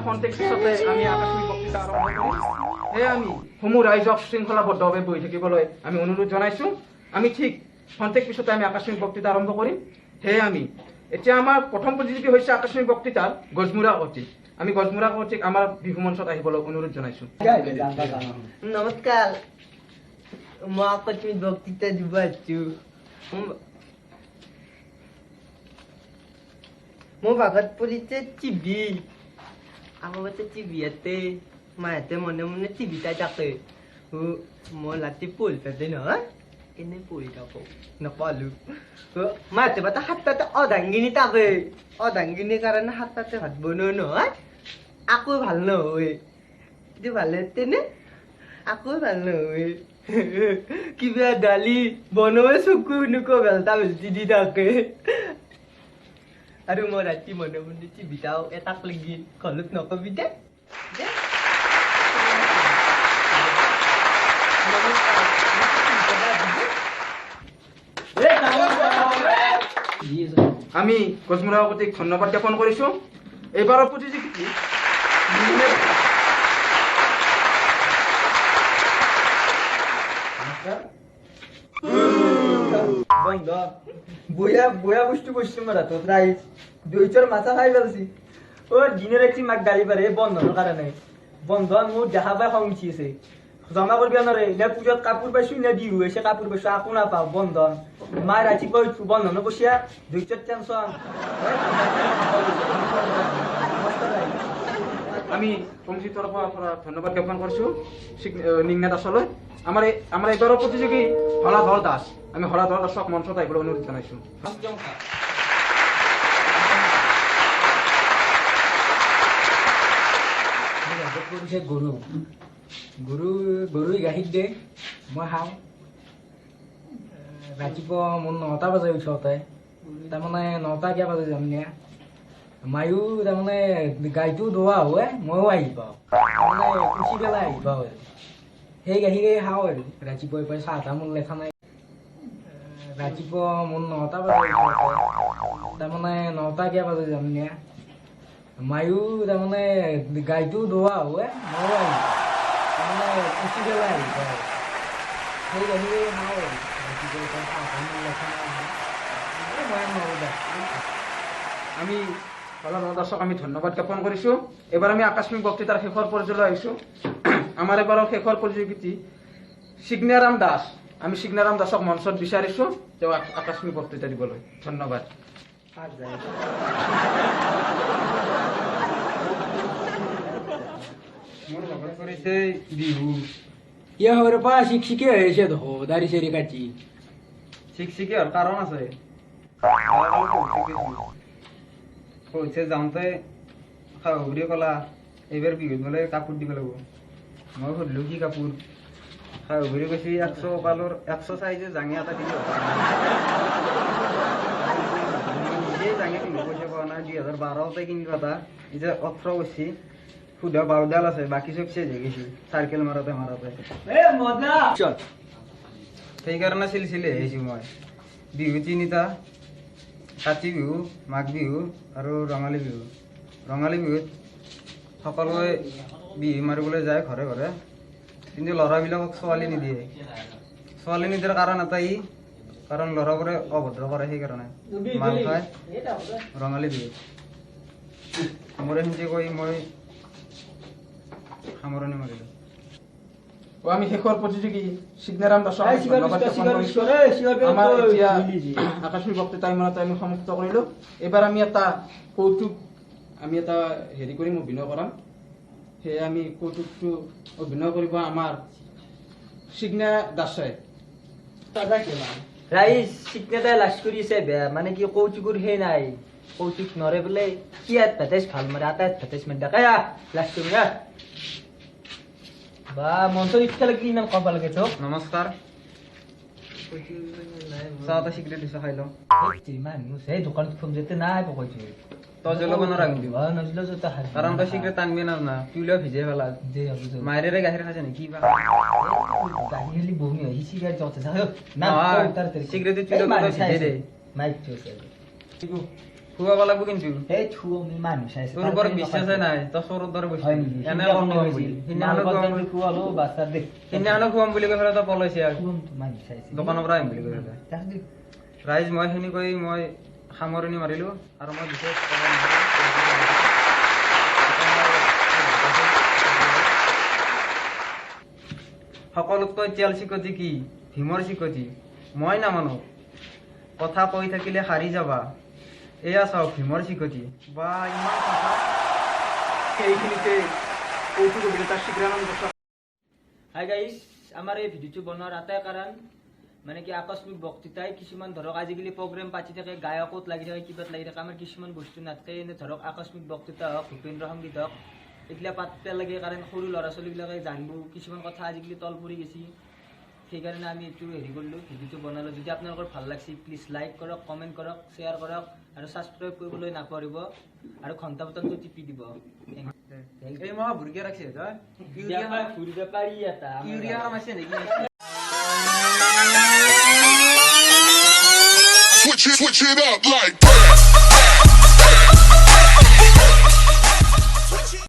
খন্তেক পিছতে আমি আকস্মিক বক্তৃতা আৰম্ভ কৰিম। সেয়ে আমি সমূহ ৰাইজক শৃংখলাবদ্ধভাৱে বহি থাকিবলৈ আমি অনুৰোধ জনাইছোঁ। আমি ঠিক খন্তেক পিছতে আমি আকস্মিক বক্তৃতা আৰম্ভ কৰিম। সেয়ে আমি এতিয়া আমাৰ প্ৰথম প্ৰতিযোগী হৈছে আকস্মিক বক্তৃতাৰ গজমুৰা কৰ্তৃক। আমি গজমুৰা কৰ্তৃক আমাৰ বিহু মঞ্চত আহিবলৈ অনুৰোধ জনাইছোঁ। নমস্কাৰ, মই আকস্মিক বক্তৃতা দিব আহিছোঁ। মোৰ ভাগত পৰিছে টিভি। আগতে টিভিতে মাহঁতে মনে মনে টিভি চাই থাকে। মই ৰাতি পঢ়ি থাকে নহয়, এনেই পঢ়ি থাকোঁ, নপালোঁ। মাহঁতে পাতে সাতটাতে অৰ্ধাংগিনী থাকে। অৰ্ধাংগিনীৰ কাৰণে সাতটাতে ভাত বনোৱা নহয়, আকৌ ভাল নহয়। এইটো ভাল তেনে আকৌ ভাল নহয়। কিবা দালি বনোৱা চকু এনেকুৱা বেলটা বেলটি দি থাকে। আৰু মই ৰাতি মনে মনে টিভি চাওঁ এটাক লাগি। ঘৰত নকবি দে। আমি গজমুৰা সভাপতিক ধন্যবাদ জ্ঞাপন কৰিছোঁ। এইবাৰৰ প্ৰতিযোগিতা বন্ধ বয়া বয়া বস্তু কৰিছো মই হাতত। ৰাইজ দৈচৰ মাথা খাই পেলছি। অ দিনে ৰাতি মাক গালি পাৰে বন্ধনৰ কাৰণে। বন্ধন মোৰ দেখা পাই খং উঠি আছে। জমা কৰিব নোৱাৰে নে পূজাত কাপোৰ পাইছো নে বিহু হৈছে কাপোৰ পাইছো, আকো নাপাওঁ বন্ধন। মায়ে ৰাতিপুৱা উঠো বন্ধনৰ পইচা দৈচৰ টেনচন। আমি কমিটিৰ তৰফৰ পৰা ধন্যবাদ জ্ঞাপন কৰিছোঁ নিংনা দাসলৈ। আমাৰ আমাৰ এইবাৰৰ প্ৰতিযোগী হলাধৰ দাস। আমি হলাধৰ দাসক মঞ্চত আহিবলৈ অনুৰোধ জনাইছোঁ। গৰু গৰু গৰুৱে গাখীৰ দিয়ে, মই খাওঁ। ৰাতিপুৱা মোৰ 9টা বাজে উঠোঁতে, তাৰমানে 9টা কিয় বাজে যাম নে। মায়ো তাৰমানে গাইটো দোৱা হয়, ময়ো আহি পাওঁ, তাৰমানে উঠি পেলাই আহি পাওঁ। সেই গাখীৰে খাওঁ আৰু ৰাতিপুৱাই পাই চাহ তাহ মোৰ লেঠা নাই। ৰাতিপুৱা মোৰ 9টা বাজে উঠোঁতে, তাৰমানে 9টা কিয় বাজে যাম নে। মায়ো তাৰমানে গাইটো দোৱা হয়, ময়ো আহি পাওঁ, তাৰমানে উঠি পেলাই আহি পাওঁ। সেই গাখীৰে খাওঁ আৰু ৰাতিপুৱাই পাই চাহ তাহ মোৰ লেঠা নাই। মই নোৱাৰোঁ দে। আমি হলাধৰ দাসক আমি ধন্যবাদ জ্ঞাপন কৰিছোঁ। এইবাৰ আমি আকস্মিক বক্তৃতাৰ শেষৰ পৰ্যায়লৈ আহিছোঁ। আমাৰ এবাৰৰ শেষৰ প্ৰতিযোগিতা চিগনাৰাম দাস। আমি চিগনাৰাম দাসক মঞ্চত বিচাৰিছোঁ তেওঁ আকস্মিক বক্তৃতা দিবলৈ। ধন্যবাদ। মোৰ ভাগত পৰিছে বিহু। ইয়াৰ পৰা চিকচিকি হৈছে দেখো, দাড়ি চাৰি কাটি। চিকচিকি হোৱাৰ কাৰণ আছে। কৈছে যাওঁতে শাহুৰি ক'লা এইবাৰ বিহুত বোলে কাপোৰ দিব লাগিব। মই সুধিলোঁ কি কাপোৰ? শাহুৰি কৈছে 100 কঁকালৰ 100 চাইজৰ জাঙিয়া এটা দিলে। নিজেই জাঙিয়া কিনিব পইচা পোৱা নাই। 2012তে কিনিলোঁ এটা, এতিয়া 18 কৰিছি। সুধা বাৰুডাল আছে, বাকী চব চেজ হৈ গৈছে চাৰ্কেল মাৰোঁতে মাৰোঁতে। সেইকাৰণে চিলচিলে আহিছোঁ মই। বিহু তিনিটা, কাতি বিহু, মাঘ বিহু আৰু ৰঙালী বিহু। ৰঙালী বিহুত সকলোৱে বিহু মাৰিবলৈ যায় ঘৰে ঘৰে, কিন্তু ল'ৰাবিলাকক ছোৱালী নিদিয়ে। ছোৱালী নিদিয়াৰ কাৰণ এটাই, কাৰণ ল'ৰাবোৰে অভদ্ৰ কৰে, সেইকাৰণে মাল খায় ৰঙালী বিহুত। মোৰ এইখিনিতে কৈ মই সামৰণি মাৰিলোঁ। আমি শেষৰ প্ৰতিযোগী চিগনাৰাম দাসক ধন্যবাদ জ্ঞাপন কৰিছোঁ। আমাৰ এতিয়া আকস্মিক বক্তৃতা ইমানতে আমি সমাপ্ত কৰিলোঁ। এইবাৰ আমি এটা কৌতুক আমি এটা হেৰি কৰিম, অভিনয় কৰাম। সেয়ে আমি কৌতুকটো অভিনয় কৰিব আমাৰ চিগনা দাসে। ৰাইজ চিগনাদাই লাজ কৰিছে বেয়া, মানে কি কৌতুকৰ সেই নাই, কৌতুক নৰে বোলে। কি এডভাৰটাইজ ভাল মাৰে, এটা এডভাৰটাইজ মাৰি থাকে। লাজ কৰি বা মঞ্চত ইচ্ছা লাগিলে ইমান ক'ব লাগে তোক। নমস্কাৰ, চাহ এটা চিগাৰেট দিছো, খাই লওঁ। সেই দোকানত ফোন যেতে নাই কৈছো। তই জ্বলাব নোৱাৰা কিন্তু, কাৰণ তই চিগাৰেট টানবি না, তুই ভিজাই পেলা। মায়েৰে গাখীৰ খাইছে নেকি? গাখীৰ খালি বমি হয়, চিগাৰেট চিগাৰেট ভিজাই দে। খুৱাব লাগব কিন্তু। এই থু, আমি মানুহ চাইছে। তোৰ ওপৰত বিশ্বাসে নাই, তই চোৰৰ দৰে বস্তু। হয় নেকি? এনে কম খুৱাম বুলি সিদিনাখনো খুৱাম, খুৱালো বাচ্চা দে। সিদিনাখনো খুৱাম বুলি কৈ পেলাই তই পলাইছে আৰু। মানুহ চাইছে। দোকানৰ পৰা আহিম বুলি কৈ পেলাই। ৰাইজ, মই সেনেকৈ মই সামৰণি মাৰিলোঁ আৰু মই বিশেষ ক'ব নোৱাৰোঁ। সকলোতকৈ তেল চিকটি কি? ভীমৰ চিকটি। মই নামানো, কথা কৈ থাকিলে সাৰি যাবা। এয়া চাওক ভীমৰ চিকটি বা ইমান কথা। এইখিনিতে কৌতুক অভিনেতা শিখৰানন্দ। হাই গাইছ, আমাৰ এই ভিডিঅ'টো বনোৱাৰ এটাই কাৰণ, মানে কি আকস্মিক বক্তৃতাই কিছুমান ধৰক আজিকালি প্ৰগ্ৰেম পাতি থাকে, গায়কত লাগি থাকে, কিবাত লাগি থাকে, আমাৰ কিছুমান বস্তু নাথাকে। এনে ধৰক আকস্মিক বক্তৃতা হওক, ভূপেন্দ্ৰ সংগীত হওক, এইগিলা পাতিব লাগে, কাৰণ সৰু ল'ৰা ছোৱালীবিলাকে জানিব কিছুমান কথা, আজিকালি তল পৰি গৈছে। সেইকাৰণে আমি এইটো হেৰি কৰিলোঁ, ভিডিঅ'টো বনালোঁ। যদি আপোনালোকৰ ভাল লাগছে, প্লিজ লাইক কৰক, কমেণ্ট কৰক, শ্বেয়াৰ কৰক আৰু ছাবস্ক্ৰাইব কৰিবলৈ নাপাহৰিব আৰু ঘণ্টা বটনটো টিপি দিব। এই মহা ভুৰকে ৰাখছে তই। বেপাৰী এটা। ইউৰিয়া মাৰিছে নেকি? Switch it up like that.